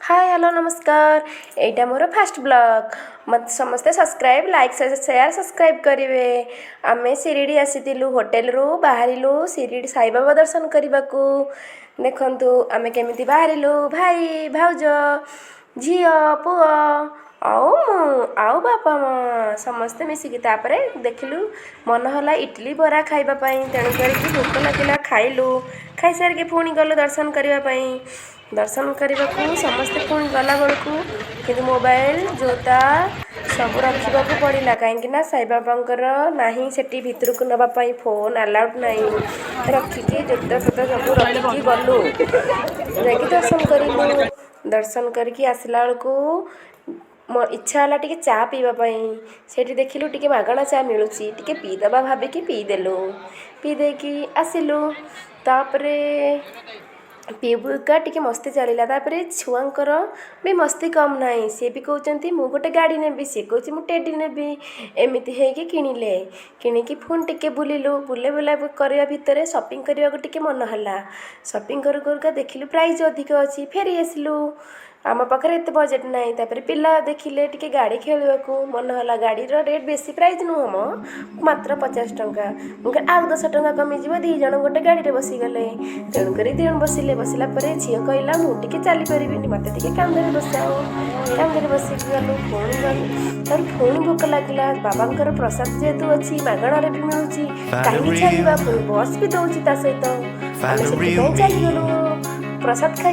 ହାଏ, hello, ନମସ୍କାର। ଏଇଟା ମୋର ଫାଷ୍ଟ ବ୍ଲଗ୍। ମୋତେ ସମସ୍ତେ ସବସ୍କ୍ରାଇବ୍, ଲାଇକ୍, ସେୟାର, ସବସ୍କ୍ରାଇବ୍ କରିବେ। ଆମେ ଶିରିଡ଼ି ଆସିଥିଲୁ। ହୋଟେଲରୁ ବାହାରିଲୁ ଶିରିଡ଼ି ସାଇବାବା ଦର୍ଶନ କରିବାକୁ। ଦେଖନ୍ତୁ ଆମେ କେମିତି ବାହାରିଲୁ। ଭାଇ, ଭାଉଜ, ଝିଅ, ପୁଅ ଆଉ ମୁଁ ଆଉ ବାପା ମା ସମସ୍ତେ ମିଶିକି। ତାପରେ ଦେଖିଲୁ, ମନ ହେଲା ଇଟିଲି ବରା ଖାଇବା ପାଇଁ। ତେଣୁ କରିକି ଭୋକ ଲାଗିଲା, ଖାଇଲୁ। ଖାଇସାରିକି ପୁଣି ଗଲୁ ଦର୍ଶନ କରିବା ପାଇଁ। ଦର୍ଶନ କରିବାକୁ ସମସ୍ତେ ପୁଣି ଗଲା ବେଳକୁ କିନ୍ତୁ ମୋବାଇଲ, ଜୋତା ସବୁ ରଖିବାକୁ ପଡ଼ିଲା, କାହିଁକି ନା ସାଇବାବାଙ୍କର ନାହିଁ ସେଠି ଭିତରକୁ ନେବା ପାଇଁ ଫୋନ୍ ଆଲାଉଡ଼ ନାହିଁ। ରଖିକି, ଜୋତା ଫୋତା ସବୁ ରଖିକି ଗଲୁ। ଯାଇକି ଦର୍ଶନ କରିଲୁ। ଦର୍ଶନ କରିକି ଆସିଲା ବେଳକୁ ମୋ ଇଚ୍ଛା ହେଲା ଟିକେ ଚା ପିଇବା ପାଇଁ। ସେଇଠି ଦେଖିଲୁ ଟିକେ ମାଗଣା ଚା ମିଳୁଛି, ଟିକେ ପିଇଦେବା ଭାବିକି ପିଇଦେଲୁ। ପିଇ ଦେଇକି ଆସିଲୁ। ତାପରେ ପିଇପୁକା ଟିକେ ମସ୍ତି ଚାଲିଲା। ତାପରେ ଛୁଆଙ୍କର ବି ମସ୍ତି କମ୍ ନାହିଁ। ସିଏ ବି କହୁଛନ୍ତି, ମୁଁ ଗୋଟେ ଗାଡ଼ି ନେବି। ସିଏ କହୁଛି, ମୁଁ ଟେଡ଼ି ନେବି। ଏମିତି ହେଇକି କିଣିଲେ। କିଣିକି ପୁଣି ଟିକେ ବୁଲିଲୁ। ବୁଲେ ବୁଲା କରିବା ଭିତରେ ସପିଂ କରିବାକୁ ଟିକେ ମନ ହେଲା। ସପିଂ କରୁ କରୁକା ଦେଖିଲୁ ପ୍ରାଇସ୍ ଅଧିକ ଅଛି, ଫେରି ଆସିଲୁ। ଆମ ପାଖରେ ଏତେ ବଜେଟ୍ ନାହିଁ। ତାପରେ ପିଲା ଦେଖିଲେ ଟିକେ ଗାଡ଼ି ଖେଳିବାକୁ ମନ ହେଲା। ଗାଡ଼ିର ରେଟ୍ ବେଶୀ ପ୍ରାଇସ୍ ନୁହଁ ମ, ମାତ୍ର 50 ଟଙ୍କା। ମୁଁ କହିଲି, ଆଉ 10 ଟଙ୍କା କମିଯିବ। 2 ଜଣ ଗୋଟେ ଗାଡ଼ିରେ ବସିଗଲେ। ତେଣୁକରି 2 ଜଣ ବସିଲେ। ବସିଲା ପରେ ଝିଅ କହିଲା, ମୁଁ ଟିକେ ଚାଲିପାରିବିନି, ମୋତେ ଟିକେ କାନ୍ଧରେ ବସାଅ। କାନ୍ଧରେ ବସିକି ଗଲୁ। ପୁଣି ଗଲୁ। ତାପରେ ପୁଣି ଭୋକ ଲାଗିଲା। ବାବାଙ୍କର ପ୍ରସାଦ ଯେହେତୁ ଅଛି, ମାଗଣାରେ ବି ମିଳୁଛି, କାହିଁକି ଛାଡ଼ିବା? ପୁଣି ବସ୍ ବି ଦେଉଛି ତା ସହିତ। ଆମେ ସେଥିପାଇଁ ଚାଲିଗଲୁ ପ୍ରସାଦ ଖାଇ।